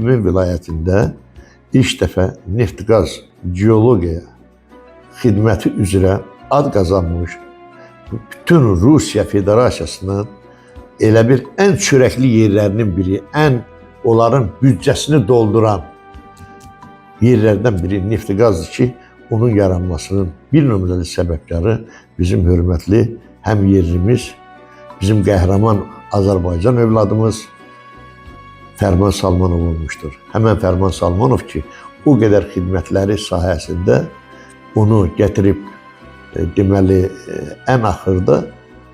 Tümen vilayətində ilk dəfə neft-qaz geologiya xidməti üzrə ad qazanmış bütün Rusiya Federasiyasının elə bir ən çörəkli yerlərinin biri, ən onların büdcəsini dolduran yerlərdən biri neft-qazdır ki, onun yaranmasının bir nömrəli səbəbkarı bizim hörmətli həm yerlimiz, bizim qəhrəman Azərbaycan övladımız Fərman Salmanov olmuşdur. Həmən Fərman Salmanov ki, o qədər xidmətləri sahəsində onu gətirib deməli ən axırda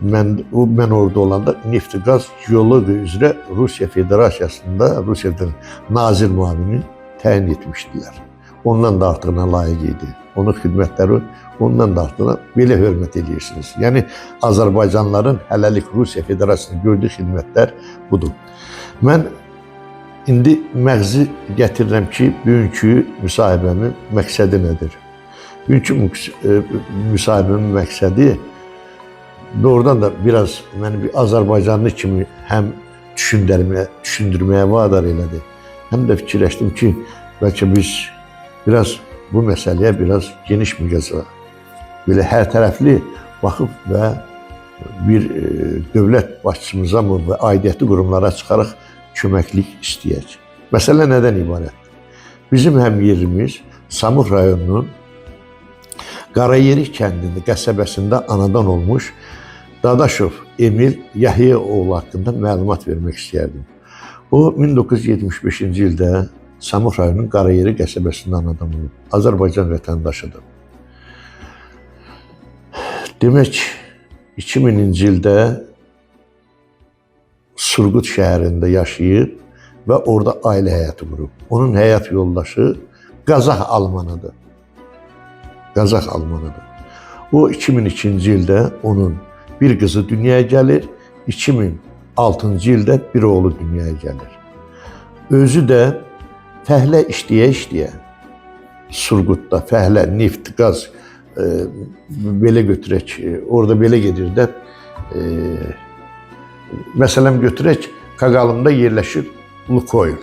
mən orada olanda neft-qaz geologiya üzrə Rusiya Federasiyasında Rusiya nazir müavini təyin etmişdilər. Ondan da artığına layiq idi. Onun xidmətləri ondan da artığına belə hörmət edirsiniz. Yəni Azərbaycanlıların hələlik Rusiya Federasiyasında gördüyü xidmətlər budur. Mən indi məğzi gətirirəm ki, bugünkü müsahibəmin məqsədi nədir? Bugünkü müsahibəmin məqsədi doğrudan da biraz məni bir Azərbaycanlı kimi həm düşündürməyə vadar elədi. Həm də fikirləşdim ki, bəlkə biz biraz bu məsələyə biraz geniş miqyasda belə hər tərəfli baxıb və bir dövlət başçımıza mı və aidiyyəti qurumlara çıxaraq köməklik istəyək. Məsələ nədən ibarətdir? Bizim həm yerimiz Samux rayonunun Qarayerik kəndində, qəsəbəsində anadan olmuş Dadaşov Emil Yahyaoğlu haqqında məlumat vermək istəyərdim. O 1975-ci ildə Samux rayonunun Qarayeri qəsəbəsində anadan olub. Azərbaycan vətəndaşıdır. Demək, 2000-ci ildə Surgut şəhərində yaşayıb və orada ailə həyatı qurub. Onun həyat yoldaşı Qazax almanıdır. Qazax almanıdır. O 2002-ci ildə onun bir qızı dünyaya gəlir, 2006-cı ildə bir oğlu dünyaya gəlir. Özü də fəhlə işləyə-işləyə Surqutda fəhlə, neft, qaz belə götürək, orada belə gedir də. Məsələn götürək, Kaqalımda yerləşir Lukoil.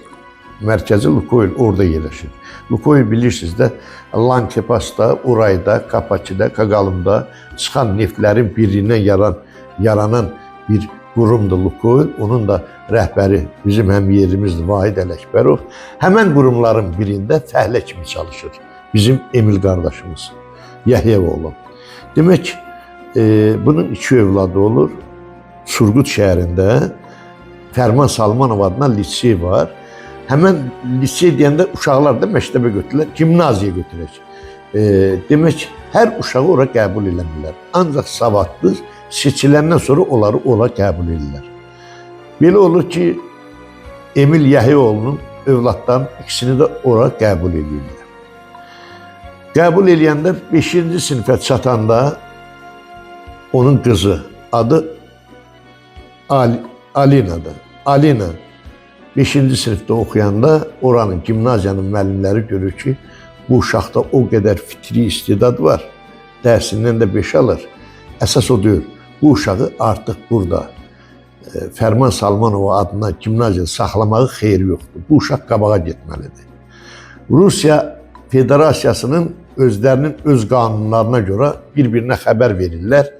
Mərkəzi Lukoil orada yerləşir. Lukoil bilirsiniz də Lankepasda, Urayda, Kapaçıda, Kaqalımda çıxan neftlərin birliyindən yaranan bir qurumdur Lukoil. Onun da rəhbəri bizim həm yerimizdir Vahid Ələkbərov. Həmən qurumların birində fəhlə kimi çalışır. Bizim Emil qardaşımız Yahyaoğlu. Demək, bunun iki övladı olur. Surgut şəhərində Fərman Salmanov adına lisey var. Həmən lisey deyəndə uşaqlar da məktəbə götürürlər, gimnaziyaya götürək. Demək, hər uşağı ora qəbul eləmirlər. Ancaq savadlı seçiləndən sonra onları ora qəbul edirlər. Belə olur ki, Emil Yahyaoğlunun övladlarının ikisini də ora qəbul edirlər. Qəbul eləyəndə 5-ci sinifə çatanda onun qızı adı Alinadır. Alina 5-ci sinifdə oxuyanda oranın gimnaziyanın müəllimləri görür ki, bu uşaqda o qədər fitri istedad var. Dərsindən də 5 alır. Əsas o deyil. Bu uşağı artıq burada Fərman Salmanov adına gimnaziyada saxlamağı xeyri yoxdur. Bu uşaq qabağa getməlidir. Rusiya Federasiyasının özlərinin öz qanunlarına görə bir-birinə xəbər verirlər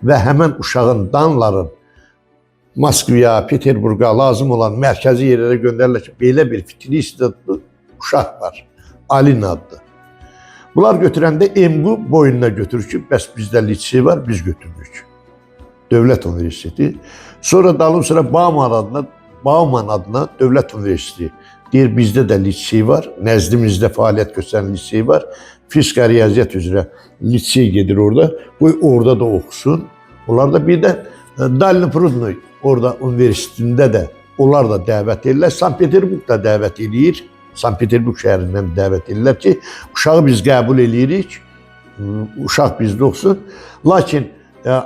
və həmən uşağın danların Moskvaya, Peterburqa lazım olan mərkəzi yerlərə göndərirlər ki, belə bir fitri istedadlı uşaq var. Alina adlı. Bunlar götürəndə MQU boynuna götürür ki, bəs bizdə lisey var, biz götürürük. Dövlət Universiteti. Sonra dalın sonra Bauman adına Dövlət Universiteti. Deyir, bizdə də lisey var, nəzdimizdə fəaliyyət göstərən lisey var. Fizika, riyaziyyat üzrə lisey gedir orada. Qoy orada da oxusun. Onlar da bir də Dalni Prudnoy orada universitetində də onlar da dəvət edirlər. Sankt-Peterburq da dəvət eləyir. Sankt-Peterburq şəhərindən dəvət edirlər ki, uşağı biz qəbul eləyirik. Uşaq bizdə oxusun. Lakin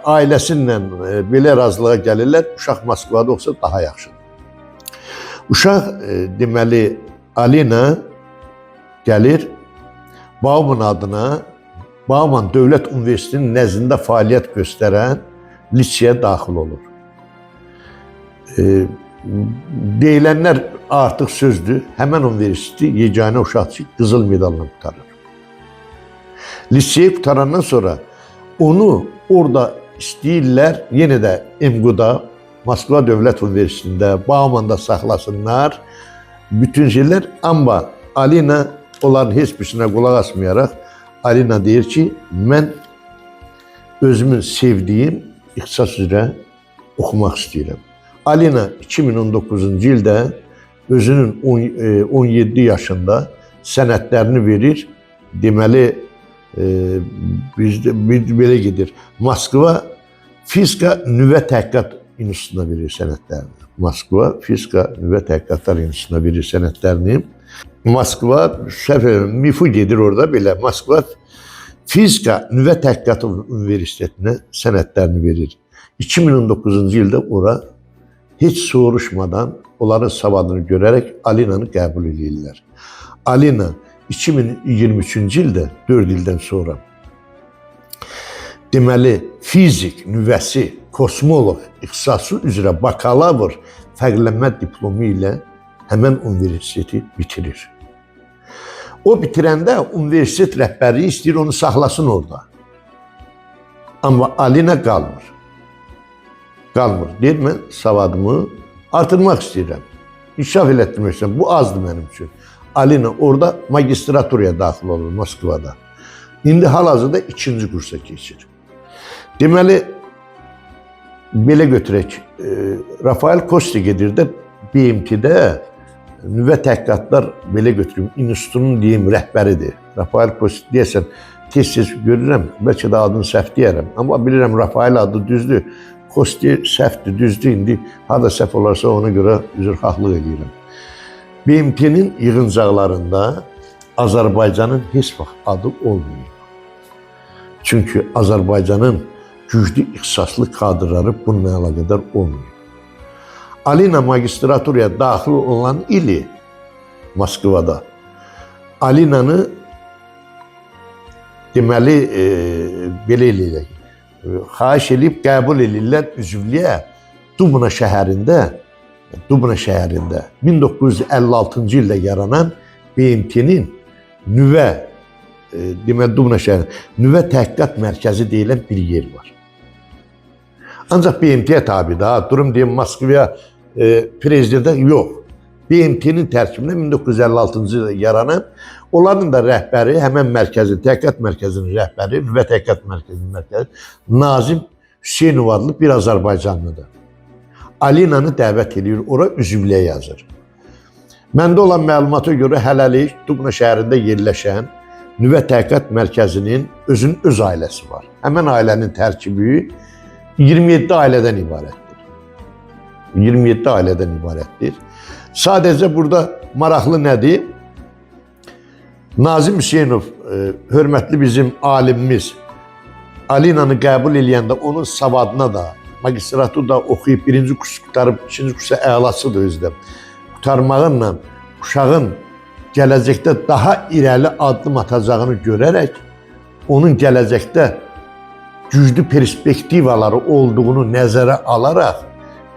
ailəsi ilə belə razılığa gəlirlər. Uşaq Moskvada oxusa daha yaxşıdır. Uşaq deməli Alina gəlir Bauman adına Bauman Dövlət Universitetinin nəzdində fəaliyyət göstərən liseyə daxil olur. Deyilənlər artıq sözdür. Həmən universiteti yeganə uşaq ki, qızıl medalla qurtarır. Liseyi qurtarandan sonra onu orada istəyirlər, yenə də MGU-da, Moskva Dövlət Universitetində, Baumanda saxlasınlar. Bütün şeylər, amma Alina onların heç birisinə qulaq asmayaraq Alina deyir ki, mən özümün sevdiyim ixtisas üzrə oxumaq istəyirəm. Alina 2019-cu ildə özünün 17 yaşında sənədlərini verir. Deməli, bizdə belə gedir. Moskva Fizika Nüvə Təhqiqat İnstitutuna verir sənədlərini. Moskva Fizika Nüvə Təhqiqatlar İnstitutuna verir sənədlərini. Moskva, səhv eləmirəm, MIFU gedir orada belə. Moskva Fizika Nüvə Təhqiqat Universitetinə sənədlərini verir. 2019-cu ildə ora heç soruşmadan onların savadını görərək Alinanı qəbul edirlər. Alina 2023-cü ildə, 4 ildən sonra deməli fizik nüvəsi, kosmoloq ixtisası üzrə bakalavr fərqlənmə diplomu ilə həmən universiteti bitirir. O bitirəndə universitet rəhbərliyi istəyir onu saxlasın orada. Amma Alina qalmır. Qalmır. Deyir, mən savadımı artırmaq istəyirəm. İnkişaf elətdirmək istəyirəm. Bu azdır mənim üçün. Alina orada magistraturaya daxil olur Moskvada. İndi hal-hazırda ikinci kursa keçir. Deməli, belə götürək. Rafael Kosti gedir də BMT-də nüvə təhqiqatlar belə götürüm, institutunun deyim rəhbəridir. Rafael Kosti deyəsən tez-tez görürəm, bəlkə də adını səhv deyərəm, amma bilirəm Rafael adı düzdür. Kosti səhvdir, düzdür. İndi harda səhv olarsa ona görə üzrxahlıq eləyirəm. BMT-nin yığıncaqlarında Azərbaycanın heç vaxt adı olmayıb. Çünki Azərbaycanın güclü ixtisaslı kadrları bununla əlaqədar olmayıb. Alina magistraturaya daxil olan ili Moskvada Alinanı deməli belə eləyirlər. Xahiş eləyib qəbul eləyirlər üzvlüyə Dubna şəhərində 1956-cı ildə yaranan BMT-nin nüvə deməli Dubna şəhərində nüvə təhqiqat mərkəzi deyilən bir yer var. Ancaq BMT-yə tabidir. Ha, durum deyim Moskvaya prezidentə yox. BMT-nin tərkibində 1956-cı ildə yaranan onların da rəhbəri, həmən mərkəzin, təhqiqat mərkəzinin rəhbəri, nüvə təhqiqat mərkəzinin mərkəzi Nazim Hüseynov adlı bir Azərbaycanlıdır. Alinanı dəvət eləyir, ora üzvlüyə yazır. Məndə olan məlumata görə hələlik Dubna şəhərində yerləşən Nüvə Təhqiqat Mərkəzinin özünün öz ailəsi var. Həmən ailənin tərkibi 27 ailədən ibarətdir. 27 ailədən ibarətdir. Sadəcə burada maraqlı nədir? Nazim Hüseynov, hörmətli bizim alimimiz, Alinanı qəbul eləyəndə onun savadına da, magistraturda oxuyub birinci kurs qurtarıb, ikinci kursa əlaçıdır özü də. Qurtarmağınla uşağın gələcəkdə daha irəli addım atacağını görərək onun gələcəkdə güclü perspektivaları olduğunu nəzərə alaraq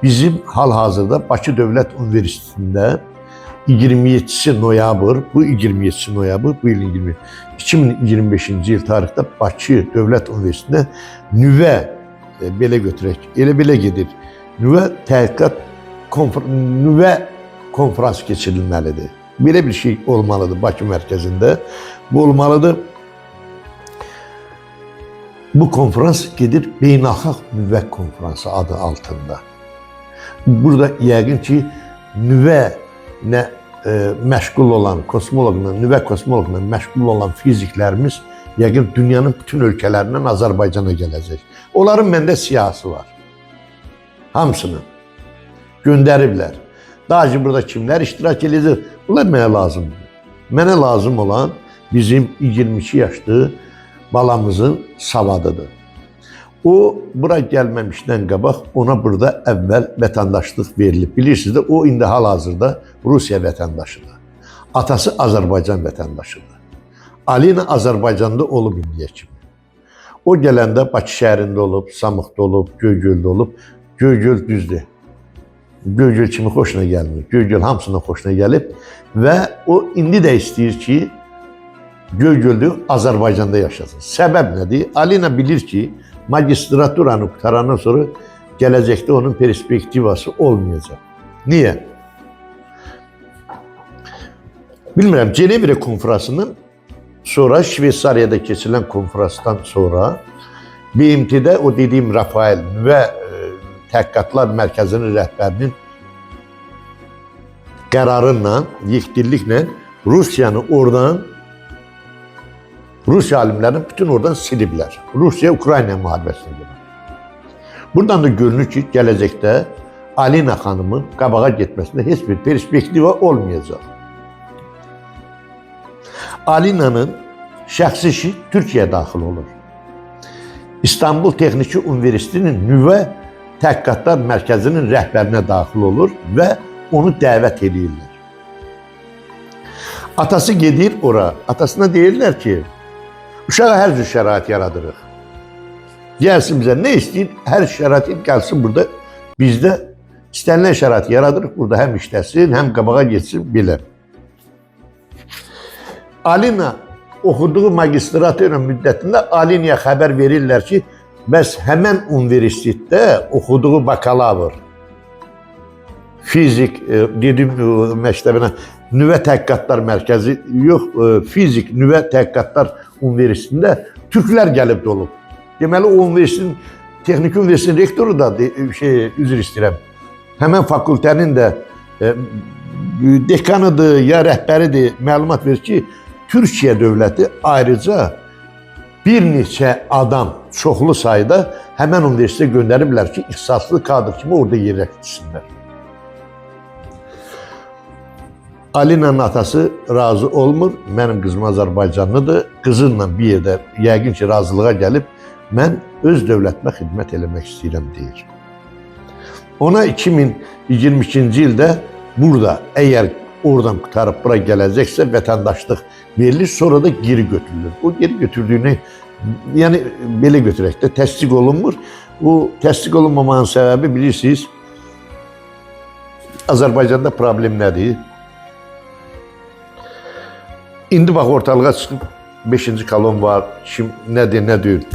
bizim hal-hazırda Bakı Dövlət Universitetində 27 noyabr, bu 27 noyabr, bu ilin 20, 2025-ci il tarixdə Bakı Dövlət Universitetində nüvə belə götürək, elə belə gedir. Nüvə təhqiqat nüvə konfrans keçirilməlidir. Belə bir şey olmalıdır Bakı mərkəzində. Bu olmalıdır. Bu konfrans gedir Beynəlxalq Nüvə Konfransı adı altında. Burada yəqin ki, nüvə nə məşğul olan kosmoloqla, nüvə kosmoloqla məşğul olan fiziklərimiz yəqin dünyanın bütün ölkələrindən Azərbaycana gələcək. Onların məndə siyahısı var. Hamısının. Göndəriblər. Daha ki burada kimlər iştirak edəcək, bunlar mənə lazımdır. Mənə lazım olan bizim 22 yaşlı balamızın savadıdır. O bura gəlməmişdən qabaq ona burada əvvəl vətəndaşlıq verilib. Bilirsiniz də o indi hal-hazırda Rusiya vətəndaşıdır. Atası Azərbaycan vətəndaşıdır. Alina Azərbaycanda olub indiyə kimi. O gələndə Bakı şəhərində olub, Samıxda olub, Göygöldə olub. Göygöl düzdür. Göygöl kimi xoşuna gəlmir. Göygöl hamısının xoşuna gəlib və o indi də istəyir ki, Göygöl'de Azərbaycanda yaşasın. Səbəb nədir? Alina bilir ki, magistraturanı qurtarandan sonra gələcəkdə onun perspektivası olmayacaq. Niyə? Bilmirəm, Cenevre konfransından sonra Şveysariyada keçirilən konfransdan sonra BMT-də o dediyim Rafael nüvə təhqiqatlar mərkəzinin rəhbərinin qərarıyla, yekdilliklə Rusiyanı oradan Rusiya alimlərini bütün oradan siliblər. Rusiya-Ukrayna müharibəsinə görə. Buradan da görünür ki, gələcəkdə Alina xanımın qabağa getməsində heç bir perspektiva olmayacaq. Alina'nın şəxsi işi Türkiyə daxil olur. İstanbul Texniki Universitetinin nüvə təhqiqatlar mərkəzinin rəhbərinə daxil olur və onu dəvət edirlər. Atası gedir ora. Atasına deyirlər ki, uşağa hər cür şərait yaradırıq. Gəlsin bizə nə istəyir, hər şərait gəlsin burada bizdə istənilən şərait yaradırıq. Burada həm işləsin, həm qabağa getsin belə. Alina oxuduğu magistratura müddətində Alinaya xəbər verirlər ki, bəs həmən universitetdə oxuduğu bakalavr fizik dedim məktəbinə nüvə təhqiqatlar mərkəzi yox, fizik nüvə təhqiqatlar universitetində türklər gəlib dolub. Deməli o universitetin texniki universitetin rektoru da üzr istəyirəm. Həmən fakültənin də dekanıdır ya rəhbəridir, məlumat verir ki, Türkiyə dövləti ayrıca bir neçə adam çoxlu sayda həmən universitetə göndəriblər ki, ixtisaslı kadr kimi orada yerləşdirsinlər. Alina'nın atası razı olmur. Mənim qızım Azərbaycanlıdır. Qızınla bir yerdə yəqin ki, razılığa gəlib mən öz dövlətimə xidmət eləmək istəyirəm deyir. Ona 2022-ci ildə burada əgər oradan qurtarıb bura gələcəksə vətəndaşlıq verilir, sonra da geri götürülür. O geri götürdüyünü, yəni belə götürək də təsdiq olunmur. Bu təsdiq olunmamanın səbəbi bilirsiniz, Azərbaycanda problem nədir? İndi bax ortalığa çıxıb 5-ci kolon var, kim nədir, nə deyil.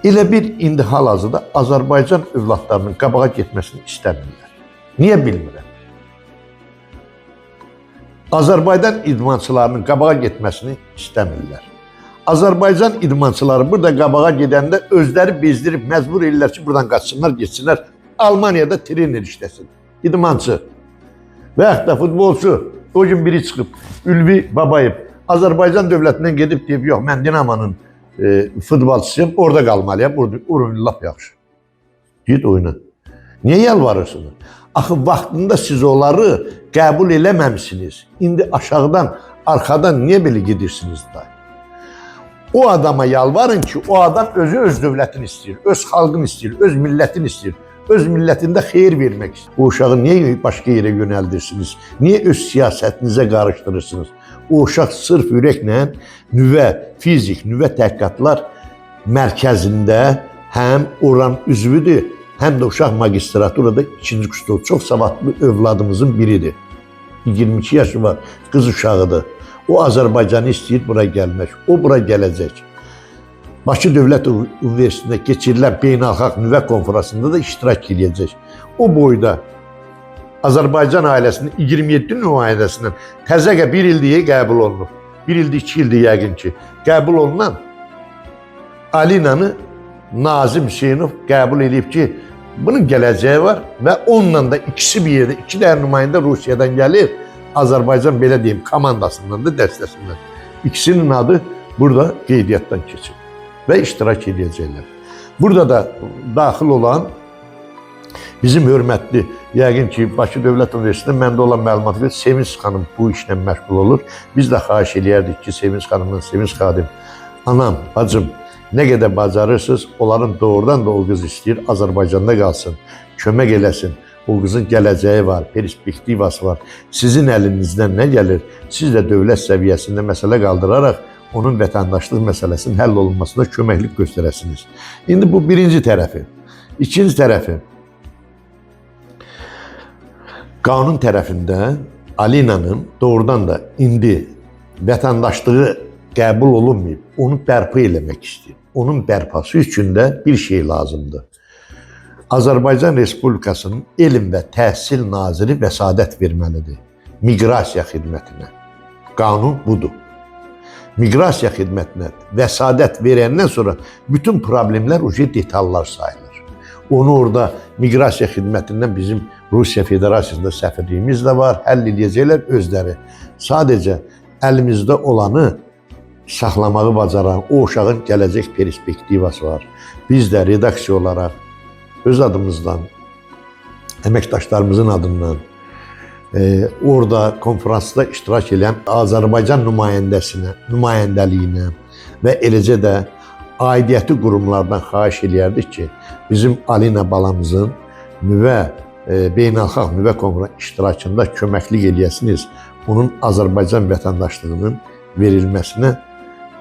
Elə bir indi hal-hazırda Azərbaycan övladlarının qabağa getməsini istəmirlər. Niyə bilmirəm. Azərbaycan idmançılarının qabağa getməsini istəmirlər. Azərbaycan idmançıları burada qabağa gedəndə özləri bezdirib məcbur edirlər ki, buradan qaçsınlar, getsinlər. Almaniyada trener işləsin. İdmançı və yaxud da futbolçu. O gün biri çıxıb Ülvi Babayev Azərbaycan dövlətindən gedib deyib, yox mən Dinamo'nun futbolçusuyum, orada qalmalıyam, orada oyun lap yaxşı. Git oyna. Niyə yalvarırsınız? Axı vaxtında siz onları qəbul eləməmisiniz. İndi aşağıdan, arxadan niyə belə gedirsiniz da? O adama yalvarın ki, o adam özü öz dövlətini istəyir, öz xalqını istəyir, öz millətini istəyir, öz millətində xeyir vermək istəyir. O uşağı niyə başqa yerə yönəldirsiniz? Niyə öz siyasətinizə qarışdırırsınız? O uşaq sırf ürəklə nüvə, fizik, nüvə təhqiqatlar mərkəzində həm oranın üzvüdür, həm də uşaq magistraturada ikinci kursda çox savadlı övladımızın biridir. 22 yaşı var, qız uşağıdır. O Azərbaycanı istəyir bura gəlmək. O bura gələcək. Bakı Dövlət Universitetində keçirilən beynəlxalq nüvə konfransında da iştirak edəcək. O boyda Azərbaycan ailəsinin 27 nümayəndəsindən təzəqə bir ildir qəbul olunub. Bir ildir, 2 ildir yəqin ki. Qəbul olunan Alinanı Nazim Hüseynov qəbul edib ki, bunun gələcəyi var və onunla da ikisi bir yerdə, iki dənə nümayəndə Rusiyadan gəlir. Azərbaycan belə deyim, komandasından da, dəstəsindən. İkisinin adı burada qeydiyyatdan keçir və iştirak edəcəklər. Burada da daxil olan bizim hörmətli, yəqin ki, Bakı Dövlət Universitetində məndə olan məlumata görə Sevinç xanım bu işlə məşğul olur. Biz də xahiş eləyərdik ki, Sevinç xanımdan, Sevinç xadim, anam, bacım, nə qədər bacarırsınız, onların doğrudan da o qız istəyir Azərbaycanda qalsın, kömək eləsin. O qızın gələcəyi var, perspektivası var. Sizin əlinizdən nə gəlir? Siz də dövlət səviyyəsində məsələ qaldıraraq onun vətəndaşlıq məsələsinin həll olunmasına köməklik göstərəsiniz. İndi bu birinci tərəfi. İkinci tərəfi. Qanun tərəfində Alinanın doğrudan da indi vətəndaşlığı qəbul olunmayıb, onu bərpa eləmək istəyir. Onun bərpası üçün də bir şey lazımdır. Azərbaycan Respublikasının Elm və Təhsil Naziri vəsadət verməlidir miqrasiya xidmətinə. Qanun budur. Miqrasiya xidmətinə vəsadət verəndən sonra bütün problemlər uje detallar sayılır. Onu orada miqrasiya xidmətindən bizim Rusiya Federasiyasında səfirliyimiz də var, həll eləyəcəklər özləri. Sadəcə əlimizdə olanı saxlamağı bacaran o uşağın gələcək perspektivası var. Biz də redaksiya olaraq öz adımızdan, əməkdaşlarımızın adından orada konfransda iştirak edən Azərbaycan nümayəndəsinə, nümayəndəliyinə və eləcə də aidiyyəti qurumlardan xahiş eləyərdik ki, bizim Alina balamızın nüvə beynəlxalq nüvə konfransı iştirakında köməklik eləyəsiniz. Onun Azərbaycan vətəndaşlığının verilməsinə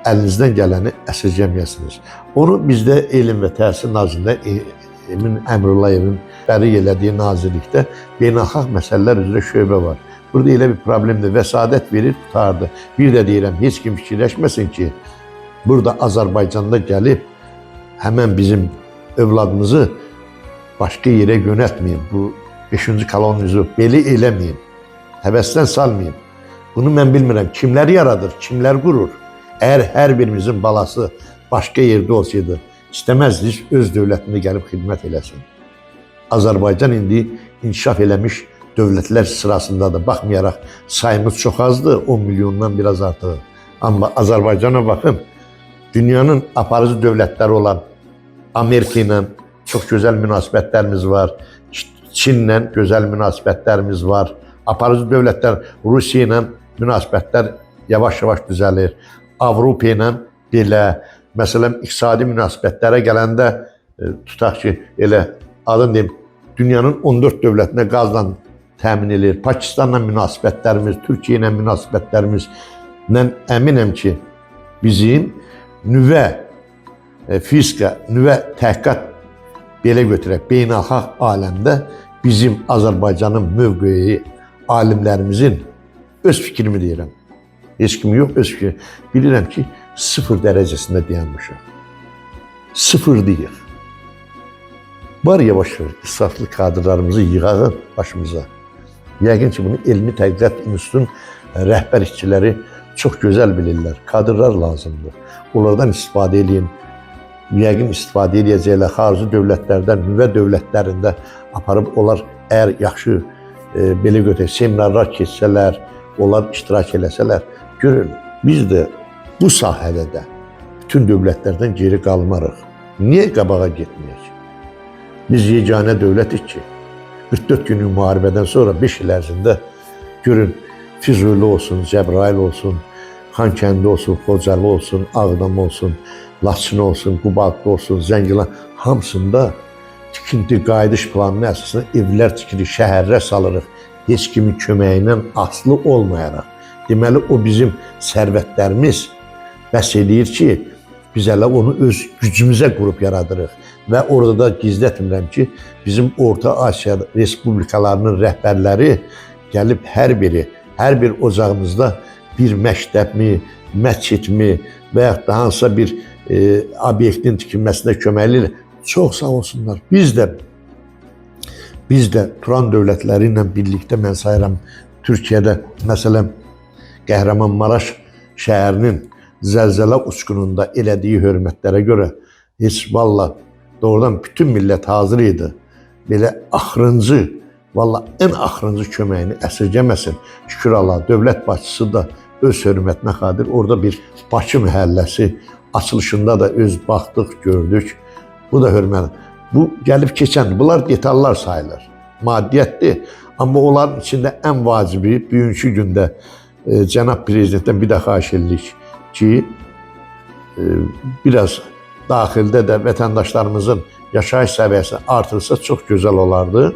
əlinizdən gələni əsirgəməyəsiniz. Onu bizdə Elm və Təhsil Nazirliyində Emin Əmrullayevin bəri elədiyi nazirlikdə beynəlxalq məsələlər üzrə şöbə var. Burada elə bir problemdir. Vəsadət verir, qurtardı. Bir də deyirəm, heç kim fikirləşməsin ki, burada Azərbaycanda gəlib həmən bizim övladımızı başqa yerə yönəltməyin. Bu 5-ci kolonumuzu belə eləməyin. Həvəsdən salmayın. Bunu mən bilmirəm. Kimlər yaradır, kimlər qurur? Əgər hər birimizin balası başqa yerdə olsaydı, istəməzdik öz dövlətində gəlib xidmət eləsin. Azərbaycan indi inkişaf eləmiş dövlətlər sırasındadır. Baxmayaraq sayımız çox azdır, 10 milyondan biraz artıq. Amma Azərbaycana baxın, dünyanın aparıcı dövlətləri olan Amerika ilə çox gözəl münasibətlərimiz var. Çinlə gözəl münasibətlərimiz var. Aparıcı dövlətlər Rusiya ilə münasibətlər yavaş-yavaş düzəlir. Avropa ilə belə, məsələn, iqtisadi münasibətlərə gələndə tutaq ki, elə adını deyim, dünyanın 14 dövlətinə qazla təmin edir. Pakistanla münasibətlərimiz, Türkiyə ilə münasibətlərimiz. Mən əminəm ki, bizim nüvə fizika, nüvə təhqiqat belə götürək, beynəlxalq aləmdə bizim Azərbaycanın mövqeyi, alimlərimizin öz fikrimi deyirəm. Heç kim yox, öz fikri. Bilirəm ki, sıfır dərəcəsində dayanmışıq. Sıfır deyik. Var yavaş yavaş israflı kadrlarımızı yığağın başımıza. Yəqin ki, bunu Elmi Tədqiqat İnstitutunun rəhbər işçiləri çox gözəl bilirlər. Kadrlar lazımdır. Onlardan istifadə eləyin. Yəqin istifadə eləyəcəklər. Xarici dövlətlərdən, nüvə dövlətlərində aparıb onlar əgər yaxşı belə götürək, seminarlar keçsələr, onlar iştirak eləsələr, görün, biz də bu sahədə də bütün dövlətlərdən geri qalmarıq. Niyə qabağa getməyək? Biz yeganə dövlətik ki, 44 günlük müharibədən sonra 5 il ərzində görün Füzuli olsun, Cəbrayıl olsun, Xankəndi olsun, Xocalı olsun, Ağdam olsun, Laçın olsun, Qubadlı olsun, Zəngilan hamısında tikinti qayıdış planına əsasında evlər tikirik, şəhərlər salırıq. Heç kimin köməyindən asılı olmayaraq. Deməli o bizim sərvətlərimiz bəs eləyir ki, biz hələ onu öz gücümüzə qurub yaradırıq. Və orada da gizlətmirəm ki, bizim Orta Asiya respublikalarının rəhbərləri gəlib hər biri, hər bir ocağımızda bir məktəbmi, məscidmi və yaxud da hansısa bir obyektin tikilməsinə köməklik. Çox sağ olsunlar. Biz də Turan dövlətləri ilə birlikdə mən sayıram Türkiyədə məsələn Qəhrəmanmaraş şəhərinin zəlzələ uçqununda elədiyi hörmətlərə görə heç valla doğrudan bütün millət hazır idi. Belə axırıncı, valla ən axırıncı köməyini əsirgəməsin. Şükür Allah, dövlət başçısı da öz hörmətinə xatir orada bir Bakı məhəlləsi açılışında da öz baxdıq, gördük. Bu da hörmət. Bu gəlib keçən, bunlar detallar sayılır. Maddiyyətdir. Amma onların içində ən vacibi bugünkü gündə cənab prezidentdən bir də xahiş edirik ki, biraz daxildə də vətəndaşlarımızın yaşayış səviyyəsi artırsa çox gözəl olardı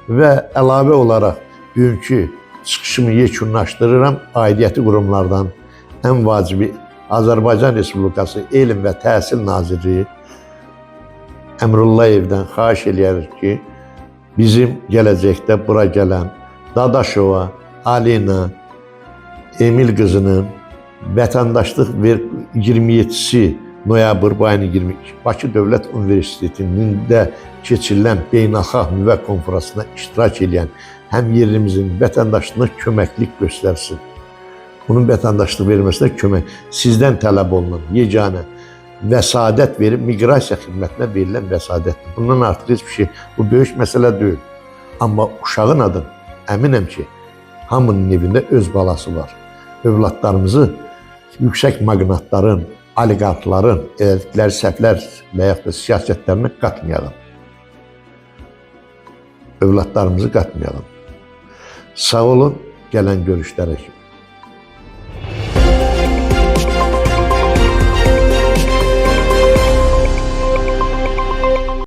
və əlavə olaraq bugünkü çıxışımı yekunlaşdırıram aidiyyəti qurumlardan ən vacibi Azərbaycan Respublikası Elm və Təhsil Nazirliyi Əmrullayevdən xahiş eləyərik ki, bizim gələcəkdə bura gələn Dadaşova Alina Emil qızının vətəndaşlıq ver 27-si noyabr bu ayın 22 Bakı Dövlət Universitetində keçirilən beynəlxalq nüvə konfransında iştirak edən həm yerlimizin vətəndaşlığına köməklik göstərsin. Bunun vətəndaşlıq verilməsinə kömək sizdən tələb olunan yeganə vəsadət verib miqrasiya xidmətinə verilən vəsadətdir. Bundan artıq heç bir şey, bu böyük məsələ deyil. Amma uşağın adını əminəm ki, hamının evində öz balası var. Övladlarımızı yüksək maqnatların, oliqarxların elədikləri səhvlər və yaxud da siyasətlərinə qatmayalım. Övladlarımızı qatmayalım. Sağ olun, gələn görüşlərə kimi.